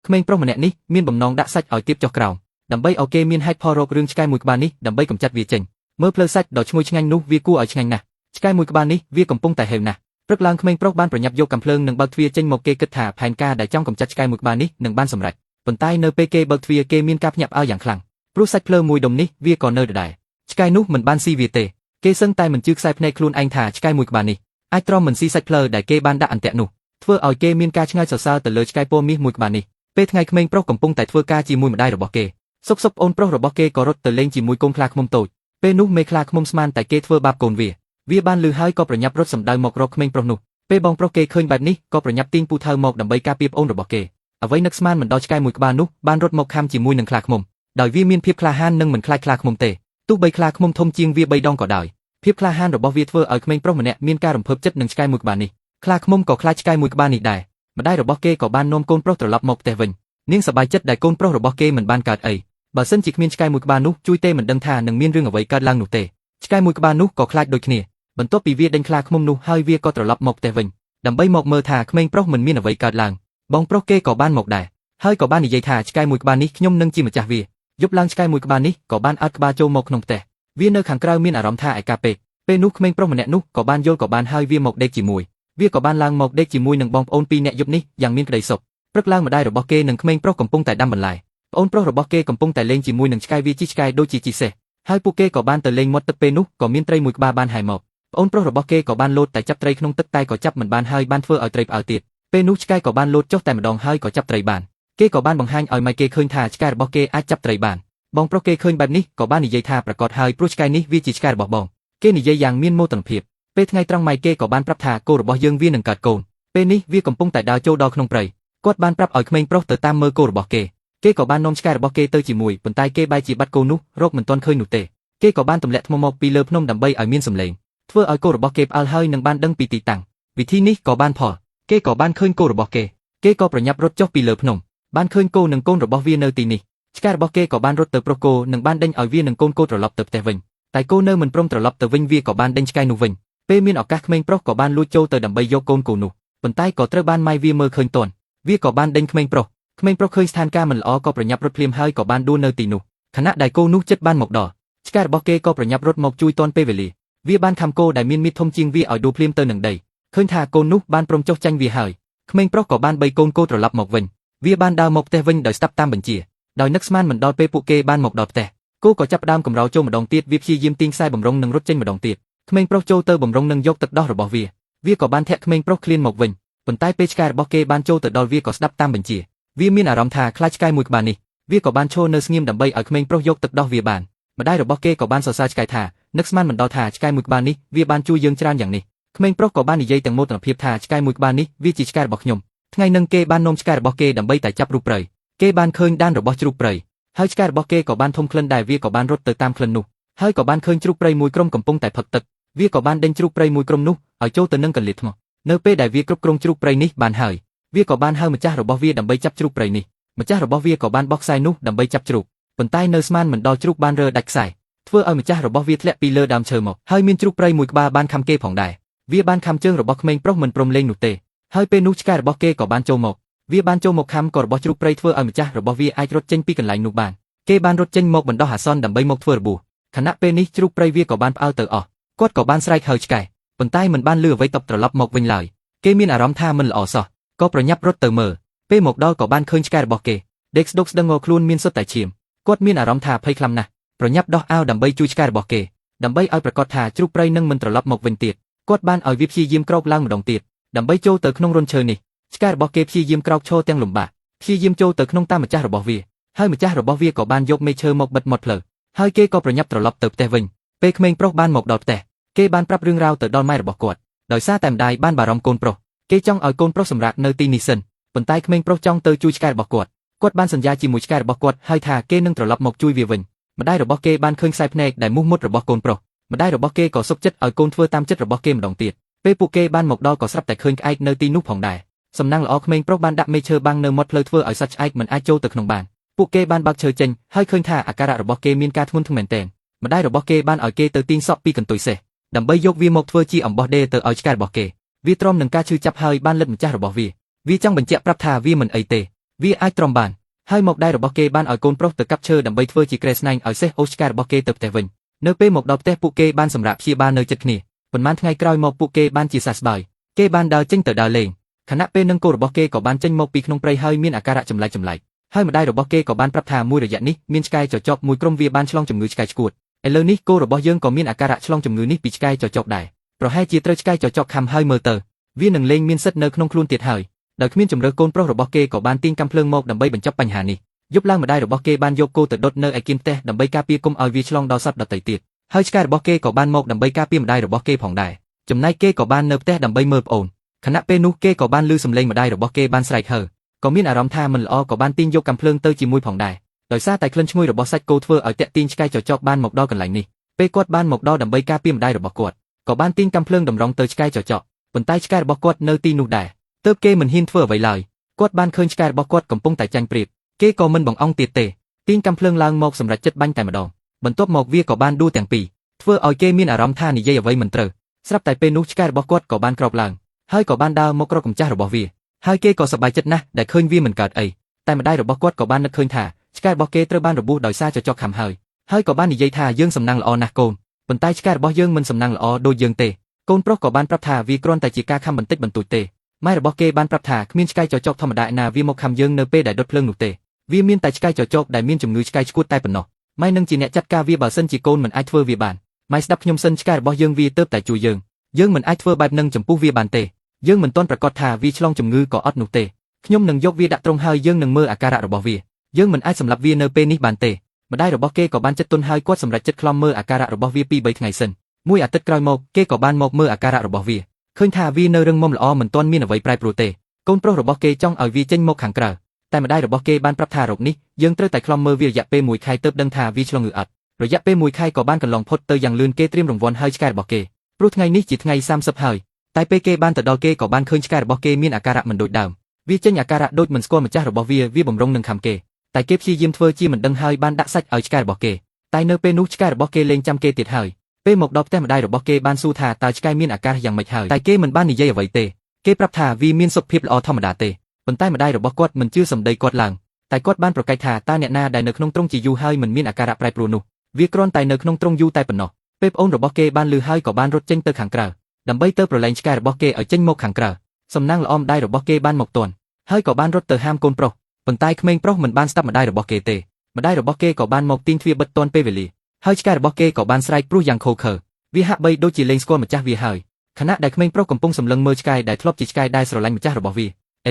ក្មេងប្រុសម្នាក់នេះមានបំណងដាក់សាច់ឲ្យទៀបចុះក្រោមដើម្បីឲ្យគេមានហេតុផលរករឿងឆ្កែមួយក្បាលនេះដើម្បីកម្ចាត់វាចេញមើលភ្លៅសាច់ដ៏ឈ្ងុយឆ្ងាញ់នោះវាគួរឲ្យឆ្ងាញ់ណាស់ឆ្កែមួយក្បាលនេះវាកំពុងតែហេវណាស់ព្រឹកឡើងក្មេងប្រុសបានប្រញាប់យកកាំភ្លើងនិងបើកទ្វារចេញមកគេគិតថាផែនការដែលចង់កម្ចាត់ឆ្កែមួយក្បាលនេះនឹងបានសម្រេចប៉ុន្តែនៅពេលគេបើកទ្វារគេមានការភ្ញាក់ផ្អើលយ៉ាងខ្លាំងព្រោះសាច់ភ្លើមួយដុំនេះវាក៏នៅដដែលឆ្កែនោះមិនបានស៊ីវាទេគេសឹងតែមិនជឿខ្សែភ្នែកខ្លួនឯងថាឆ្កែមួយក្បាលនេះអាចទ្រាំមិនស៊ីសាច់ភ្លើដែលគេបានដាក់អន្ទាក់នោះធ្វើឲ្យគេមានការឆ្ងល់សរសើរទៅលើឆ្កែពណ៌មាសមួយក្បាលនេះពេលថ្ងៃក្មេងប្រុសកំពុងតែធ្វើការជាមួយម្ដាយរបស់គេសុកសុកប្អូនប្រុសរបស់គេក៏រត់ទៅលេងជាមួយកូនខ្លាឃ្មុំតូចពេលនោះមេខ្លាឃ្មុំស្មានតែគេធ្វើបាបកូនវាវាបានលឺហើយក៏ប្រញាប់រត់សម្ដៅមករកក្មេងប្រុសនោះពេលបងប្រុសគេឃើញបែបនេះក៏ប្រញាប់ទាញពូថៅមកដើម្បីការពារប្អូនរបស់គេអ្វីនឹកស្មានមិនដល់ឆ្កែមួយក្បាលនោះបានរត់មកខាំជាមួយនឹងខ្លាឃ្មុំដោយវាមានភាពក្លាហាននិងមិនខ្លាចខ្លាឃ្មុំទេទោះបីខ្លាឃ្មុំធំជាងវា3ដងក៏ដោយភាពក្លាហានរបស់វាធ្វើឲ្យក្មេងប្រុសម្នាក់មានការរំភើបចិត្តនឹងឆ្កែមួយក្បាលនេះខ្លាឃ្មុំក៏ខ្លាចឆ្កែមួយក្បាលនេះដែរម្ដាយរបស់គេក៏បាននាំកូនប្រុសត្រឡប់មកផ្ទះវិញនាងសប្បាយចិត្តដែលកូនប្រុសរបស់គេមិនបានកើតអីបើសិនជាគ្មានឆ្កែមួយក្បាលនោះជួយទេមិនដឹងថានឹងមានរឿងអ្វីកើតឡើងនោះទេឆ្កែមួយក្បាលនោះក៏ខ្លាចដូចគ្នាបន្ទាប់ពីវាដេញខ្លាឃ្មុំនោះហើយវាក៏ត្រឡប់មកផ្ទះវិញដើម្បីមកមើលថាក្មេងប្រុសមិនមានអ្វីកើតឡើងបងប្រុសគេក៏បានមកដែរហើយក៏បាននិយាយថាឆ្កែមួយក្បាលនេះខ្ញុំនឹងជាម្ចាស់វាយប់ឡើងឆ្កែមួយក្បាលនេះក៏បានអត់ក្បាលចូលមកក្នុងផ្ទះវានៅខាងក្រៅមានអារម្មណ៍ថាឯកាពេកពេលនោះក្មេងប្រុសម្នាក់នោះក៏បានយល់ក៏បានហើយវាមកដេកជាមួយវាក៏បានឡើងមកដេកជាមួយនឹងបងប្អូនពីរនាក់យប់នេះយ៉ាងមានក្តីសុខព្រឹកឡើងម្ដាយរបស់គេនិងក្មេងប្រុសកំពុងតែដាំបន្លែប្អូនប្រុសរបស់គេកំពុងតែលេងជាមួយនឹងឆ្កែវាជិះឆ្កែដូចជាជិះសេះហើយពួកគេក៏បានទៅលេងមាត់ទឹកពេលនោះក៏មានត្រីមួយក្បាលបានហែមកប្អូនប្រុសរបស់គេក៏បានលោតតែចាប់ត្រីក្នុងទឹកតែក៏ចាប់មិនបានហើយបានធ្វើឲ្យត្រីផ្អើលទៀតពេលនោះឆ្កែក៏បានលោតចុះតែម្ដងហើយក៏ចាប់ត្រីបានគេក៏បានបង្ហាញឲ្យម៉ែគេឃើញថាឆ្កែរបស់គេអាចចាប់ត្រីបានបងប្រុសគេឃើញបែបនេះក៏បាននិយាយថាប្រកាសហើយព្រោះឆ្កែនេះវាជាឆ្កែរបស់បងគេនិយាយយ៉ាងមានមោទនភាពពេលថ្ងៃត្រង់ម៉ែគេក៏បានប្រាប់ថាគោរបស់យើងវានឹងកើតកូនពេលនេះវាកំពុងតែដើរចូលដល់ក្នុងព្រៃគាត់បានប្រាប់ឲ្យក្មេងប្រុសទៅតាមមើលគោរបស់គេគេក៏បាននាំឆ្កែរបស់គេទៅជាមួយប៉ុន្តែគេបែរជាបាត់គោនោះរកមិនទាន់ឃើញនោះទេគេក៏បានទម្លាក់ថ្មមកពីលើភ្នំដើម្បីឲ្យមានសម្លេងធ្វើឲ្យគោរបស់គេផ្អើលហើយនឹងបានដឹងពីទីតាំងវិធីនេះក៏បានផលគេក៏បានឃើញគោរបស់គេគេក៏ប្រញាប់រត់ចុះពីលើភ្នំបានឃើញគោនិងកូនរបស់វានៅទីនេះឆ្កែរបស់គេក៏បានរត់ទៅប្រុសគោនិងបានដេញឲ្យវានិងកូនគោត្រឡប់ទៅផ្ទះវិញតែគោនៅមិនព្រមត្រឡប់ទៅវិញវាក៏បានដេញឆ្កែនោះវិញពេលមានឱកាសក្មេងប្រុសក៏បានលួចចូលទៅដើម្បីយកកូនគោនោះប៉ុន្តែក៏ត្រូវបានម៉ែវាមើលឃើញទាន់វាក៏បានដេញក្មេងប្រុសក្មេងប្រុសឃើញស្ថានភាពមិនល្អក៏ប្រញាប់រត់ភ្លាមហើយក៏បានដួលនៅទីនោះខណៈដែលគោនោះចិត្តបានមកដល់ឆ្កែរបស់គេក៏ប្រញាប់រត់មកជួយទាន់ពេលវេលាវាបានខំគោដែលមានមាឌធំជាងវាឲ្យដួលភ្លាមទៅនឹងដីឃើញថាកូននោះបានព្រមចុះចាញ់វាហើយក្មេងប្រុសក៏បានបីកូនគោត្រឡប់មកវិញវាបានដើរមកផ្ទះវិញដោយស្ដាប់តាមបញ្ជាដោយនឹកស្មានមិនដល់ពេលពួកគេបានមកដល់ផ្ទះគោក៏ចាប់ផ្ដើមកម្រោលចូលម្ដងទៀតវាព្យាយាមទាញខ្សែបំរុងនិងរត់ចេញម្ដងទៀតក្មេងប្រុសចូលទៅបំរុងនិងយកទឹកដោះរបស់វាវាក៏បានធាក់ក្មេងប្រុសឃ្លានមកវិញប៉ុន្តែពេលឆ្កែរបស់គេបានចូលទៅដល់វាក៏ស្ដាប់តាមបញ្ជាវាមានអារម្មណ៍ថាខ្លាចឆ្កែមួយក្បាលនេះវាក៏បានឈរនៅស្ងៀមដើម្បីឲ្យក្មេងប្រុសយកទឹកដោះវាបានម្ដាយរបស់គេក៏បានសរសើរឆ្កែថានឹកស្មានមិនដល់ថាឆ្កែមួយក្បាលនេះវាបានជួយយើងច្រើនយ៉ាងនេះក្មេងប្រុសក៏បាននិយាយទាំងមោទនភាពថាឆ្កែមួយក្បាលនេះវាជាឆ្កែរបស់ខ្ញុំថ្ងៃនឹងគេបាននាំឆ្កែរបស់គេដើម្បីតែចាប់រូបព្រៃគេបានឃើញដានរបស់ជ្រូកព្រៃហើយឆ្កែរបស់គេក៏បានធំក្លិនដែរវាក៏បានរត់ទៅតាមក្លិននោះហើយក៏បានឃើញជ្រូកព្រៃមួយក្រុមកំពុងតែផឹកទឹកវាក៏បានដេញជ្រូកព្រៃមួយក្រុមនោះឲ្យចូលទៅនឹងកន្លាថ្មនៅពេលដែលវាគ្រប់គ្រងជ្រូកព្រៃនេះបានហើយវាក៏បានហៅម្ចាស់របស់វាដើម្បីចាប់ជ្រូកព្រៃនេះម្ចាស់របស់វាក៏បានបោះខ្សែនោះដើម្បីចាប់ជ្រូកប៉ុន្តែនៅស្មានមិនដល់ជ្រូកបានរើដាច់ខ្សែធ្វើឲ្យម្ចាស់របស់វាធ្លាក់ពីលើដើមឈើមកហើយមានជ្រូកព្រៃមួយក្បាលបានខំគេផងដែរវាបានខំជើងរបស់ក្មេងប្រុសមិនព្រមលេងនោះទេហើយពេលនោះឆ្កែរបស់គេក៏បានចូលមកវាបានចូលមកខំក៏របស់ជ្រូកព្រៃធ្វើឲ្យម្ចាស់របស់វាអាចរត់ចេញពីកន្លែងនោះបានគេបានរត់ចេញមកបណ្ដោះអាសន្នដើម្បីមកធ្វើរបួសខណៈពេលនេះជ្រូកព្រៃវាក៏បានផ្អើលទៅអស់គាត់ក៏បានស្រែកហៅឆ្កែប៉ុន្តែមិនបានលឺអ្វីតបត្រឡប់មកវិញឡើយគេមានអារម្មណ៍ថាមិនល្អសោះក៏ប្រញាប់រត់ទៅមើលពេលមកដល់ក៏បានឃើញឆ្កែរបស់គេដេកស្ដុកស្ដឹងងខ្លួនមានសុទ្ធតែឈាមគាត់មានអារម្មណ៍ថាភ័យខ្លាំងណាស់ប្រញាប់ដោះអាវដើម្បីជួយឆ្កែរបស់គេដើម្បីឲ្យប្រកាសថាជ្រូកព្រៃនឹងមិនត្រឡប់មកវិញទៀតគាត់បានឲ្យវាព្យាយាមក្រោកឡើងម្ដងទៀតដើម្បីចូលទៅក្នុងរន្ធឈើនេះឆ្កែរបស់គេព្យាយាមក្រោកឈរទាំងលំបាកព្យាយាមចូលទៅក្នុងតាមម្ចាស់របស់វាហើយម្ចាស់របស់វាក៏បានយកមេឈើមកបិទមាត់ផ្លូវហើយគេក៏ប្រញាប់ត្រឡប់ទៅផ្ទះវិញពេលក្មេងប្រុសបានមកដល់ផ្ទះគេបានប្រាប់រឿងរ៉ាវទៅដល់ម៉ែរបស់គាត់ដោយសារតែម្ដាយបានបារម្ភកូនប្រុសគេចង់ឲ្យកូនប្រុសសម្រាកនៅទីនេះសិនប៉ុន្តែក្មេងប្រុសចង់ទៅជួយឆ្កែរបស់គាត់គាត់បានសន្យាជាមួយឆ្កែរបស់គាត់ហើយថាគេនឹងត្រឡប់មកជួយវាវិញម្ដាយរបស់គេបានឃើញខ្សែភ្នែកដែលមោះមុតរបស់កូនប្រុសម្ដាយរបស់គេក៏សុខចិត្តឲ្យកូនធ្វើតាមចិត្តរបស់គេម្ដងទៀតពេលពួកគេបានមកដល់ក៏ស្រាប់តែឃើញក្អែកនៅទីនោះផងដែរសំណាងល្អក្មេងប្រុសបានដាក់មេឈើបាំងនៅមាត់ផ្លូវធ្វើឲ្យសត្វឆ្អែកមិនអាចចូលទៅក្នុងបានពួកគេបានបើកឈើចេញហើយឃើញថាអាការៈរបស់គេមានការធ្ងន់ធ្ងរមែនទែនម្ដាយរបស់គេបានឲ្យគេទៅទាញសក់ពីកន្ទុយសេះដើម្បីយកវាមកធ្វើជាអំបោះដេរទៅឲ្យឆ្កែរបស់គេវាទ្រាំនឹងការឈឺចាប់ហើយបានលិតម្ចាស់របស់វាវាចង់បញ្ជាក់ប្រាប់ថាវាមិនអីទេ វាអាចទ្រាំបានហើយមកដែររបស់គេបានឲ្យកូនប្រុសទៅកាប់ឈើដើម្បីធ្វើជាគ្រែស្នែងឲ្យសេះអូសឆ្កែរបស់គេទៅផ្ទះវិញនៅពេលមកដល់ផ្ទះពួកគេបានសម្រាកព្យាបាលនៅចិត្តគ្នាប៉ុន្មានថ្ងៃក្រោយមកពួកគេបានជាសះស្បើយគេបានដើរចេញទៅដើរលេងខណៈពេលនឹងគោរបស់គេក៏បានចេញមកពីក្នុងព្រៃហើយមានអាការៈចម្លែកចម្លែកហើយម្ដាយរបស់គេក៏បានប្រាប់ថាមួយរយៈនេះមានឆ្កែចចកមួយក្រុមវាបានឆ្លងជំងឺឆ្កែឆ្កួតឥឡូវនេះគោរបស់យើងក៏មានអាការៈឆ្លងជំងឺនេះពីឆ្កែចចកដែរប្រហែលជាត្រូវឆ្កែចចកខាំហើយមើលទៅវានឹងលែងមានសិទ្ធិនៅក្នុងខ្លួនទៀតហើយដោយគ្មានជំរើសកូនប្រុសរបស់គេក៏បានទាញកាំភ្លើងមកដើម្បីបញ្ចប់បញ្ហានេះយប់ឡើងម្ដាយរបស់គេបានយកគោទៅដុតនៅឯគៀនផ្ទះដើម្បីការពារកុំឲ្យវាឆ្លងដល់សត្វដទៃទៀតហើយឆ្កែរបស់គេក៏បានមកដើម្បីការពារម្ដាយរបស់គេផងដែរចំណែកគេក៏បាននៅផ្ទះដើម្បីមើលប្អូនខណៈពេលនោះគេក៏បានឮសំឡេងម្ដាយរបស់គេបានស្រែកហឺក៏មានអារម្មណ៍ថាមិនល្អក៏បានទាញយកកាំភ្លើងទៅជាមួយផងដែរដោយសារតែក្លិនឈ្ងុយរបស់សាច់គោធ្វើឲ្យតាក់ទាញឆ្កែចចកបានមកដល់កន្លែងនេះពេលគាត់បានមកដល់ដើម្បីការពារម្ដាយរបស់គាត់ក៏បានទាញកាំភ្លើងតម្រង់ទៅឆ្កែចចកប៉ុន្តែឆ្កែរបស់គាត់នៅទីនោះដែរទើបគេមិនហ៊ានធ្វើអ្វីឡើយគាត់បានឃើញឆ្កែរបស់គាត់កំពុងតែចាញ់ព្រៀបគេក៏មិនបង្អង់ទៀតទេទាញកាំភ្លើងឡើងមកសម្រេចចិត្តបាញ់តែម្ដងបន្ទាប់មកវាក៏បានដួលទាំងពីរធ្វើឲ្យគេមានអារម្មណ៍ថានិយាយអ្វីមិនត្រូវស្រាប់តែពេលនោះឆ្កែរបស់គាត់ក៏បានក្រោកឡើងហើយក៏បានដើរមករកកម្ចាស់របស់វាហើយគេក៏សប្បាយចិត្តណាស់ដែលឃើញវាមិនកើតអីតែម្ដាយរបស់គាត់ក៏បាននឹកឃើញថាឆ្កែរបស់គេត្រូវបានរបួសដោយសារចចកខាំហើយហើយក៏បាននិយាយថាយើងសំណាងល្អណាស់កូនប៉ុន្តែឆ្កែរបស់យើងមិនសំណាងល្អដូចយើងទេកូនប្រុសក៏បានប្រាប់ថាវាគ្រាន់តែជាការខំបន្តិចបន្តួចទេម៉ែរបស់គេបានប្រាប់ថាគ្មានឆ្កែចចកធម្មតាណាវាមកខំយើងនៅពេលដែលដុតភ្លើងនោះទេវាមានតែឆ្កែចចកដែលមានជំងឺឆ្កែឆ្កួតតែប៉ុណ្ណោះម៉ែនឹងជាអ្នកចាត់ការវាបើសិនជាកូនមិនអាចធ្វើវាបានម៉ែស្ដាប់ខ្ញុំសិនឆ្កែរបស់យើងវាទៅតែជួយយើងយើងមិនអាចធ្វើបែបនឹងចំពោះវាបានទេយើងមិនទាន់ប្រកាសថាវាឆ្លងជំងឺក៏អត់នោះទេខ្ញុំនឹងយកវាដាក់ត្រង់ហើយយើងនឹងមើលអាការៈរបស់វាយើងមិនអាចសម្លាប់វានៅពេលនេះបានទេម្ដាយរបស់គេក៏បានចិត្តទន់ហើយគាត់សម្រេចចិត្តខ្លំមើលអាការៈរបស់វា2 3ថ្ងៃសិនមួយអាទិត្យក្រោយមកគេក៏បានមកមើលអាការៈរបស់វាឃើញថាវានៅរឹងមាំល្អមិនទាន់មានអ្វីប្រែប្រួលទេកូនប្រុសរបស់គេចង់ឲ្យវាចេញមកខាងក្រៅតែម្ដាយរបស់គេបានប្រាប់ថារោគនេះយើងត្រូវតែខ្លំមើលវារយៈពេល1ខែទើបដឹងថាវាឆ្លងឬអត់រយៈពេល1ខែក៏បានកន្លងផុតទៅយ៉ាងលឿនគេត្រៀមរង្វាន់ឲ្យឆ្កែរបស់គេព្រោះថ្ងៃនេះជាថ្ងៃ30ហើយតែពេលគេបានទៅដល់គេក៏បានឃើញឆ្កែរបស់គេមានអាការៈមិនដូចដើមវាចេញអាការៈដូចមិនស្គាល់ម្ចាស់របស់វាវាបំរុងនឹងខំគេតែគេព្យាយាមធ្វើជាមិនដឹងហើយបានដាក់សាច់ឲ្យឆ្កែរបស់គេតែនៅពេលនោះឆ្កែរបស់គេលែងចាំគេទៀតហើយពេលមកដល់ផ្ទះម្ដាយរបស់គេបានសួរថាតើឆ្កែមានអាការៈយ៉ាងម៉េចហើយតែគេមិនបាននិយាយអ្វីទេគេប្រាប់ថាវាមានសុខភាពល្អធម្មតាទេប៉ុន្តែម្ដាយរបស់គាត់មិនជឿសម្ដីគាត់ឡើងតែគាត់បានប្រកែកថាតើអ្នកណាដែលនៅក្នុងទ្រុងជាយូរហើយមិនមានអាការៈប្រែប្រួលនោះវាគ្រាន់តែនៅក្នុងទ្រុងយូរតែប៉ុណ្ណោះពេលប្អូនរបស់គេបានលឺហើយក៏បានរត់ចេញទៅខាងក្រៅដើម្បីទៅប្រឡែងឆ្កែរបស់គេឲ្យចេញមកខាងក្រៅសំណាងល្អម្ដាយរបស់គេបានមកទាន់ហើយក៏បានរត់ទៅហាមកូនប្រុសប៉ុន្តែក្មេងប្រុសមិនបានស្ដាប់ម្ដាយរបស់គេទេម្ដាយរបស់គេក៏បានមកទាញទ្វារបិទទាន់ពេលវេលាហើយឆ្កែរបស់គេក៏បានស្រែកព្រោះយ៉ាងខូខើវាហាក់បីដូចជាលែងស្គាល់ម្ចាស់វាហើយខណៈដែលក្មេងប្រុសកំពុងសម្លឹងមើលឆ្កែដែលធ្លាប់ជាឆ្កែដែលស្រឡាញ់ម្ចាស់របស់វាឥ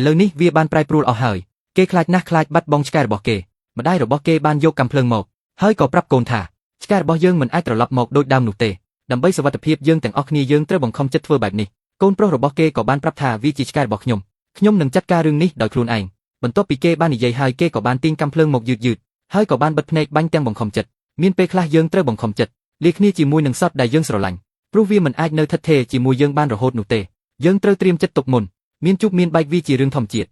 ឡូវនេះវាបានប្រែប្រួលអស់ហើយគេខ្លាចណាស់ខ្លាចបាត់បង់ឆ្កែរបស់គេម្ដាយរបស់គេបានយកកាំភ្លើងមកហើយក៏ប្រាប់កូនថាឆ្កែរបស់យើងមិនអាចត្រឡប់មកដូចដើមនោះទេដើម្បីសុវត្ថិភាពយើងទាំងអស់គ្នាយើងត្រូវបង្ខំចិត្តធ្វើបែបនេះកូនប្រុសរបស់គេក៏បានប្រាប់ថាវាជាឆ្កែរបស់ខ្ញុំខ្ញុំនឹងចាត់ការរឿងនេះដោយខ្លួនឯងបន្ទាប់ពីគេបាននិយាយហើយគេក៏បានទាញកាំភ្លើងមកយឺតយឺតហើយក៏បានបិទភ្នែកបាញ់ទាំងបង្ខំចិត្តមានពេលខ្លះយើងត្រូវបង្ខំចិត្តលាគ្នាជាមួយនឹងសត្វដែលយើងស្រឡាញ់ព្រោះវាមិនអាចនៅថិតថេរជាមួយយើងបានរហូតនោះទេយើងត្រូវត្រៀមចិត្តទុកមុនមានជួបមានបែកវាជារឿងធម្មជាតិ។